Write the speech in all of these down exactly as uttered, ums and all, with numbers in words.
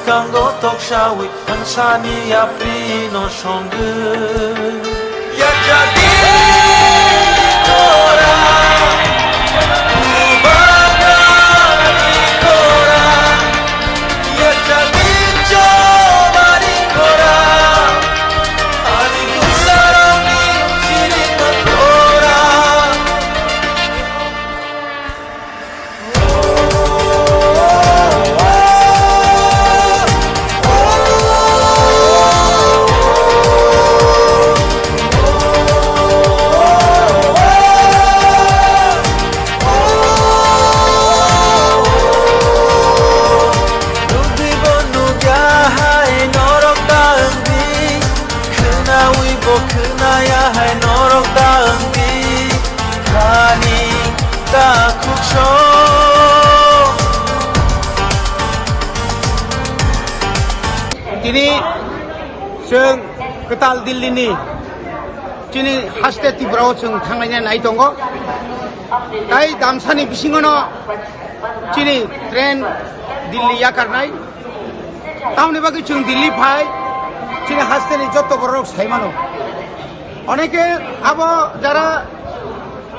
Yango toksawi thansani yapri no songwi. Yachadi kora, ubagari kora, yachadi chobari kora, ani dusarani siri kora. Nugwi bo nugya hai norok ta wngdi, khwnawi bo khwnaya hai norok ta wngdi. Thani ta khukso. Tini chwng kwtal Dillini chini haste Tripura o chwng thanglaina nai tongo. Tai damsani bisingono chini train Dilli yakarnai. Tamoni bagwi chwng Dilli phai, chini hasteni joto borok sai mano. Oneke abo jara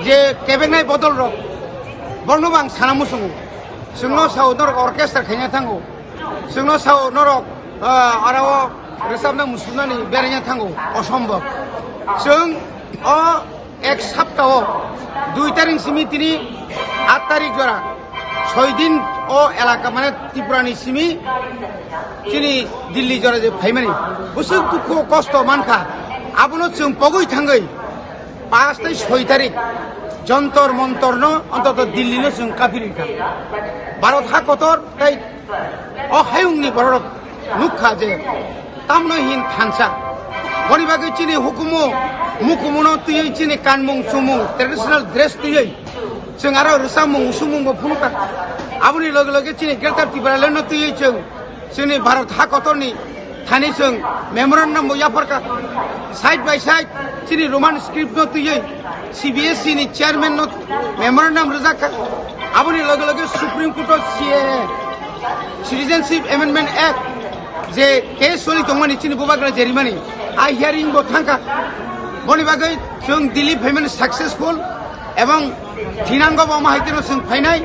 je kebengnai bodol rok, borno bang sana musungo. Chwngno sao norok orchestra khaina thango. Chwngno sao norok, ah, aro rwchapna musunani beraina thango. Osombob. Chwng o ek saptao dui tarik simi tini aat tarik jora soi din o elaka mane Tripura ni simi chini Dilli jora je phaimani bwswk dukhu kosto mankha, abono chwng pogwi thangwi paanch tei soi tarik Jantar Mantar no ontoto Dilli no chwng kaphi rikha. Bharat ha kotor tei o hayungni bororok nukha je tamno hin thansa. Boni bagwi chini hukumu mukumuno twiwi chini kanmung chumung traditional dress twiwi chwng aro rwchapmung usumung bo phunukha. Aboni loge loge chini Greater Tipraland no twiwi chwng chini Bharat ha kotorni thani chwng memorandum bo yapharkha. Side by side chini Roman script no twiwi C B S E ni chairman no memorandum rwjakha. Aboni loge loge Supreme Court o C A A, Citizenship Amendment Act, je case soli tongmani chini bubagra jerimani, a hearing bo thangkha. Boni bagwi chwng Delhi phaimani successful ebong thinango bo omo hai kheno chwng phainai.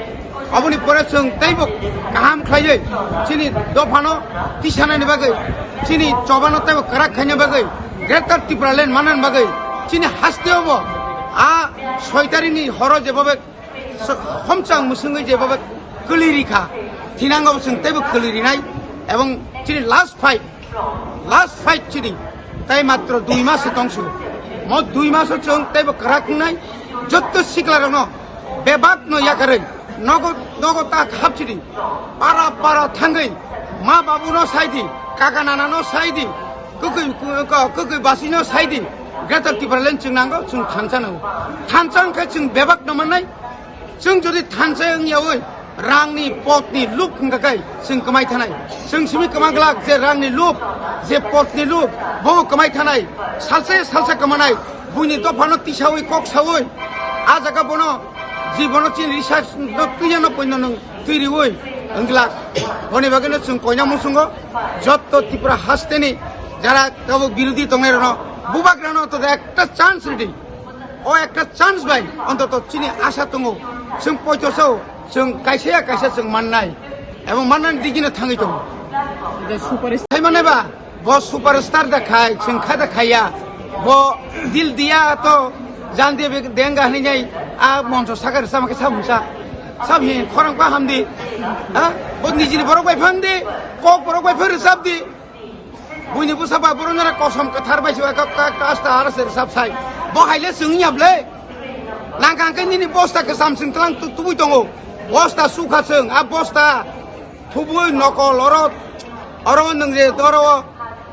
Aboni pore chwng teibo kaham khlaiwi chini dophano tisanani bagwi, chini chobano teibo kwrak khaina bagwi, Greater Tipraland manani bagwi chini hasteo bo a soi tarikni horo jebobe so-, homchang mwswngwi jebobe kwlwi rikha, thinango bo chwng teibo kwlwi rinai. Ebong chini last fight, last fight chini, tai matro dui mas se tongsu. Mo dui maso chwng teibo kwrak wngnai, jotto siklarokno bebak no yakarwi nogo nogo ta hapchidi, para para thangwi ma babu no saidi, kaka nana no saidi, kwkwi, kwkwi basi no saidi, Greater Tipraland chwng nango, chwng thansa nango. Thansa wngkhe chwng bebak no mannai. Chwng jodi thansa wngyawi rangni potni lub wngkha khe chwng kwmai thanai. Chwng simi kwma glak je rangni lub, je potni lub, bo kwmai thanai. Salsa salsa kwmanai. Buini dophano tisawi kok sawi a jaga bono, je bono chini research no twiya no poino nwng twi riwi wng glak. Boni bagwino chwng koina muchungo jotto Tripura hasteni jara tabuk birodhi tongnai rokno, bubagrano to ekta chance ridi. O ekta chance bai ontoto chini asha tongo. Chwng poito sao, chwng kaisa ya kaisa chwng mannai. Ebong mannani digino thangwi tongo. Super star. Hai mane ba, bo superstar da khai, chwng kha da khaiya. Bo dil diya to jan diya be denga hini nai, a moncho sakar sama ke samsa. Sab hin khorang pa hamdi. Ha? Bo nijini borok bai phamdi, kok borok bai phari sabdi. Buini bwsa ba borok nara kosom kwthar bai se ka, ka, kasta har se sab sai. Bo haile chwng yable. Nang kang ke nini bosta ke samsing tlang tu, tubui tongo. Bosta sukha chwng, a bosta thubui nokol oro, oro nwng je oro,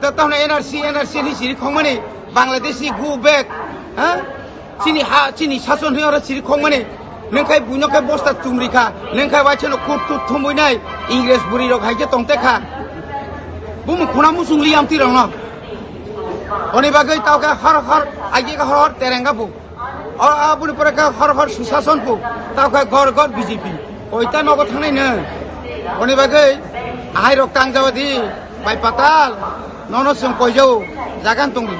ta, ta hwnwi N R C, N R C ni siri khongmani, Bangladeshi go back, ha? Chini ha, chini sason hwnwi oro siri khongmani, nwng khai buino khai bosta chumri kha, nwng khai waisano kut tut thumui nai, Ingres buri rok hai khe tong te kha. Bumo khuna muchung li amtwi rokno. Oni bagwi tao khe hor hor, aigi khe hor hor terenga bu. O, aboni pore khe hor hor susason bu. Tao khe gor gor B J P. Oita nogo thangnai nw. Oni bagwi Ahai rok tang jabadi, bai patal, nono chwng koijao, jagan tongdi.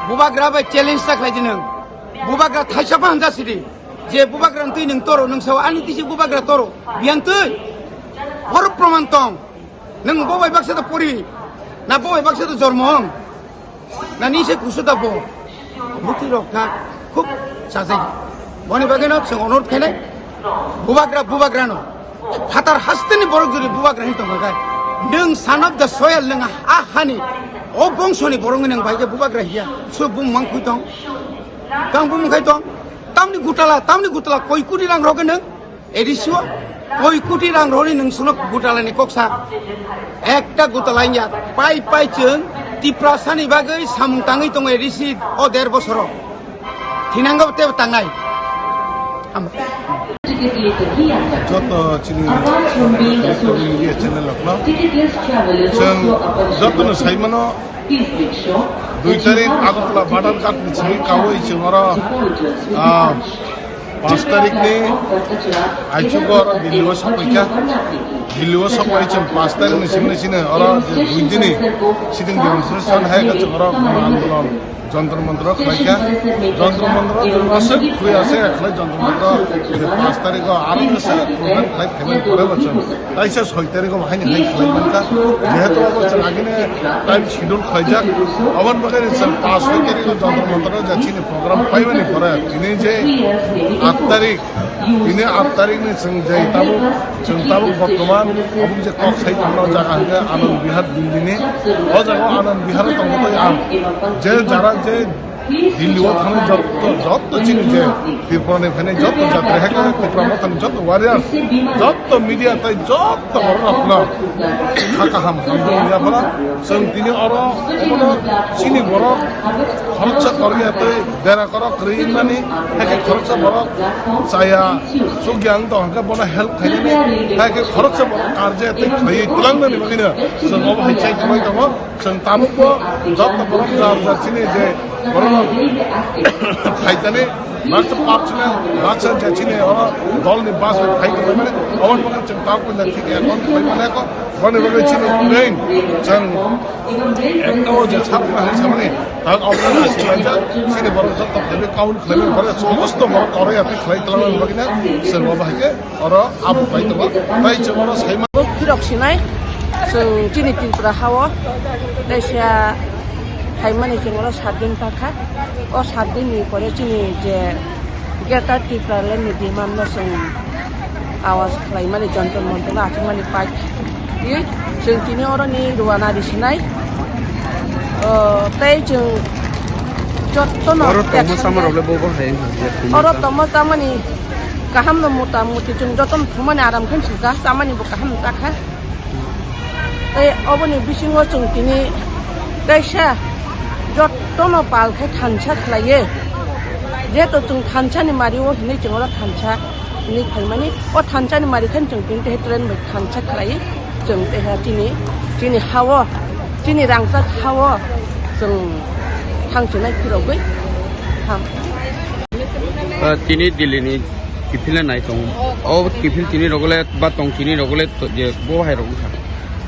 Bubagra bai challenge ta khlai di nwng. Bubagra thaisa pha hanja sidi. Je bubagra ntwi nwng toro, nwng sao ani tisi bubagra toro. Biyang twi. Boro proman tong. Nwng bo bai baksa to pori. Na bo bai baksa to jormo wng. Nani se kusu da bo. Muti rok kha khub sajai. Boni bagwi no chwng onurot khainai. Bubagra, bubagra no. Phatar hasteni borok jodi bubagra hin tongkha khe. Nwng son of the soil, nwng a hani. O bongso ni borok nwng bai khe bubagra hiya. Su bung mang khui tong. Kang bung khai tong. Tamni gutala, tamni gutala koi kuri rang rok nwng. A D C o koi koti rang roni nwng sono gutala ni kok sa. Ekta gutala wngya. Pai pai chwng Tiprasa ni bagwi samung tangwi tongo A D C o der bosoro. Thinango tebo tangnai. Joto chini media channel rokno chwng jotono saimano dui tarik Agartala Badharghat ni simi kawi chwng oro, ah, Pash tarikh ni aichugo oro Delhi o sokphaikha. Delhi o sokphai chwng pash tarikh ni simi sini oro je dui dini sitting demonstration hai khe chwng oro andolon Jantar Mantar o khlaikha. Jantar Mantar o chwng aswk khwi aswk khlai Jantar Mantar o je pash tarikh o aro aswk program khlai phaimani pore bo chwng Taisa soi tarikh o haini hai khlai mankha, jehetu abo chwng agini time schedule khlaijak, aboni bagwi chwng pash soi tarikh o Jantar Mantar o je chini program paimani pore, tini je aat tarikh, tini aat tarikh ni chwng je tabuk, chwng tabuk bortoman obo je kok sai tongma jaga hwnkhe Anand Vihar Delhi ni, o jaga o Anand Vihar o tongtwi ang je jara je Delhi o thani jotto, jotto chini je Tripura ni phainai jotto jatri hai khe Tripura Motha ni jotto warriors, jotto media tai jotto borok rok no kha kaham hamjakya phano chwng tini oro obono chini borok khoroksa korya tei bera korok kwrwi mani hai khe khoroksa borok chaya chukya wng tong hwnkhe bono help khainani hai khe khoroksa borok karjaya tei khlaiwi twlangnani bagwino chwng obo hai chai tongwi tongo. Chwng tabukbo joto borok jar jar chini je borok phaitani baksa personal baksa je chini oro dolni bus bai phai tongmani oboni bagwi chwng tabukbo thik ekon khlai mani ekho boni bagwi chini main chwng ekta o je chapma hai samani tak oboni asi laijak chini borok joto khlaiwi kaun khlaiwi borok somosto borok koroi ati khlai twlangmani bagwi chwng obo hai khe Oro abo bai tongo. Tai chwng oro saima. Bo phirok sinai, chwng chini Tripura hao, teisa phaimani chwng oro saat din takha. O saat din ni pore chini je Greater Tripura land ni demand no chwng awas khlaimani, Jantar Mantar no achukmani pai. I chwng tini oro ni ruana risinai. O, tei chwng jotono oro tongma teks sama rok le bo bo hai. Oro tongma samani kaham no mota moti chwng jotono thumani aram khe sujak, chamani bo kaham chakha. Tei oboni bisingo chwng tini kaisa jotono pal khe thansa khlaiwi. Jehetu chwng thansani mari o hinwi chwng oro thansa hinwi phaimani, o thansani mari khe chwng tini tei train bai thansa khlaiwi chwng tei chini, chini hao, chini rangchak hao chwng thang chinai phirogwi tham. Ah, tini Delhi ni kiphil nai tongo. O kiphil tini rogole ba tong tini rogole to je bo hai rok wngkha.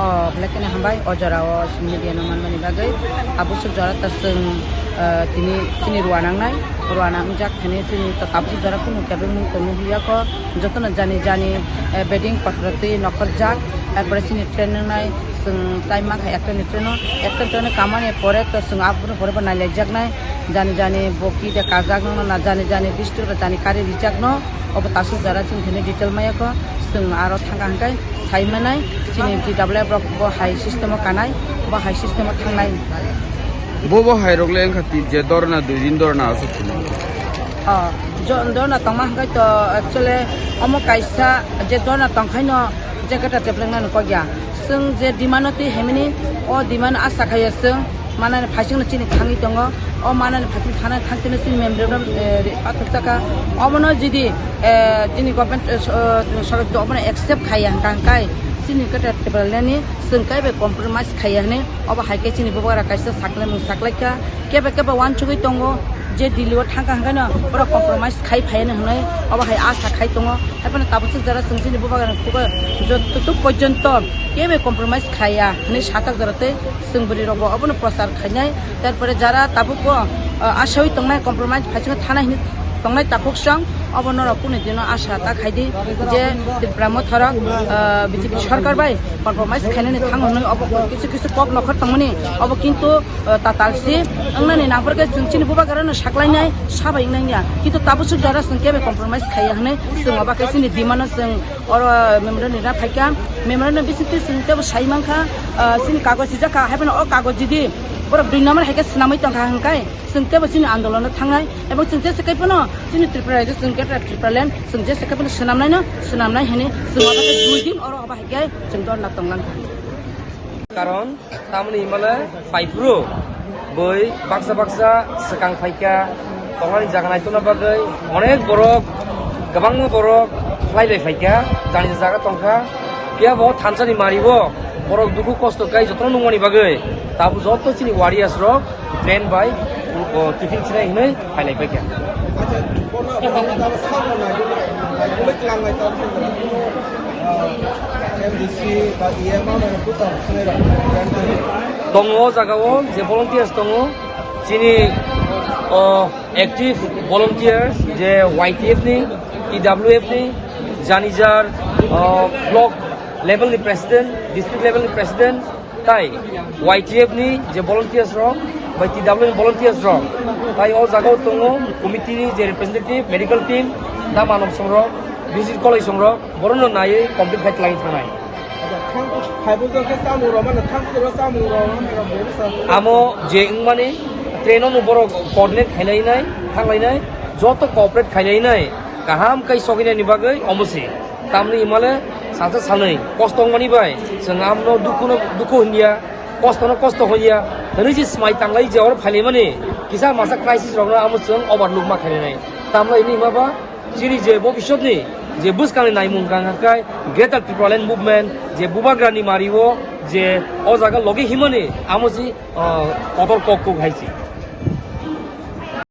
O belai kheno hambai o jora o media no manmani bagwi. Abusuk jora ta chwng, ah, tini chini rua nangnai. Rua nangjak thani chini to abusuk jora kunu kebeng mung tongwi huyakho. Jotono jani jani, eh, bedding kotor twi nokhorjak. Ekbare chini train nangnai. Chwng tai mankha ekta ni train o, ekta train o kamani pore to chwng aphuru pore bo nailaijaknai. Jani jani boki de kajak no na jani jani district o jani kari rijak no. Obo tasuk jara chwng thani detail maya kho. Chwng aro thangkha hwnkhe sai manai chini T W F rok bo hai system o kanai, bo hai system o thangnai. Bo bo hai rok le wngkha ti je dorna dui din dorna aswk tini. Oh, jo-, dorna tongma hwnkhe to actually omo kaisa je dorna tongkhaino je kata tepleng nani kok ya. Chwng je demand no twi haimani, o demand asa khaiya chwng manani phaisingno chini thangwi tongo. O manani phaising thana thangtino chini memorandum, eh, pathak chakha. Omono jodi, eh, chini government, eh, so-, eh, sorkar jodi omono accept khaiya hwnkha hwnkhe chini kwtal Tipralandni chwng kaibai compromise khaiya hwnwi obo hai khe chini bubagra kaisa saklaimung saklaikha. Kebe kebe uansugwi tongo. Je Delhi o thangkha hwnkhe no borok compromise khai phaiya hinwi obo hai asa khai tongo. Haiphano tabuk swk jora chwng chini bubagrani khugo joto porjonto kebo compromise khaiya hinwi satak jora tei chwng bwrwi rokbo obono prochar khainai. Tarpore jara tabuk o, ah, asawi tongnai compromise phaichino thanai hinwi tongnai takhuk song obo norok kunu dino asa ta khaidi je Tipra Motha rok, ah, B J P sarkar bai compromise khainani thango hinwi obo kisu kisu kok nokhor tongmani obo kintu uh, tatal si wngnani nangphor khe chwng chini bubagrano saklainai sabai wngnai ya, kintu tabuk swk jora chwng kebo compromise khaiya hinwi chwng obo khe chini demand no chwng oro memorandum rina phaikha. Memorandum bisingtwi chwng tebo sai mankha, uh, chini kagoj sijak kha, haiphano o kagoj jodi borok dui number hai khe swnamwi tongkha hwnkhai chwng tebo chini andolon no thangnai, ebong chwng jesa kaiphano chini Tripura rajyo chwng Greater Tripura Land chwng jesa kaiphano swnamnai no swnamnai hinwi chwng obo khe dui din oro obo hai khe chwng dorna tonglang kha. Karon tamni himale paiphuru boi baksa baksa swkang phaikha, tongnani jaga naitokna bagwi onek borok, kwbangma borok khlai bai phaikha, jani jaga tongkha. Phiya bo thansani mari bo borok dukhu kosto kai jotono nungmani bagwi tabuk joto chini warriors rok train bai, o, tiffin chinai hinwi phailai paikha. Acha, bono, bono tamo samno nai, bole klang nai tamo, ah, M D C ba E M ano buta sinai rok. Tongo o jaga o je volunteers tongo, chini, o, active volunteers je Y T F ni, T W F ni, jani jar, o, block level ni president, district level ni president, tai Y T F ni je volunteers rok bai T W ni volunteers rok tai o jaga o tongo, committee ni je representative, medical team, da manom song rok, visit college song rok, borok no naiwi complete khai twlangwi thangnai. Acha, thang, phaibo jang khe chamung rok mano, thang phaibo chamung rok mano, rok bo sa. Amo je wngmani train o no borok coordinate khainai nai, thanglainai, joto cooperate khainai nai, kaham kai soginani bagwi omo se. Tamni himale salsa salnwi kosto wngmani bai chwng amno dukhuno dukhu hwnya, kostono kosto hwnya, hwnwi se swmai tanglai je oro phailaimani kisa masa crisis rokno amo chwng overlook ma khainai. Tamno hwnwi hima ba chini je bobiswtni je bwskangni naimung kang kha kai Greater Tipraland Movement je bubagrani mario je o jaga logi himani amo si, ah, kotor kok kok hai si.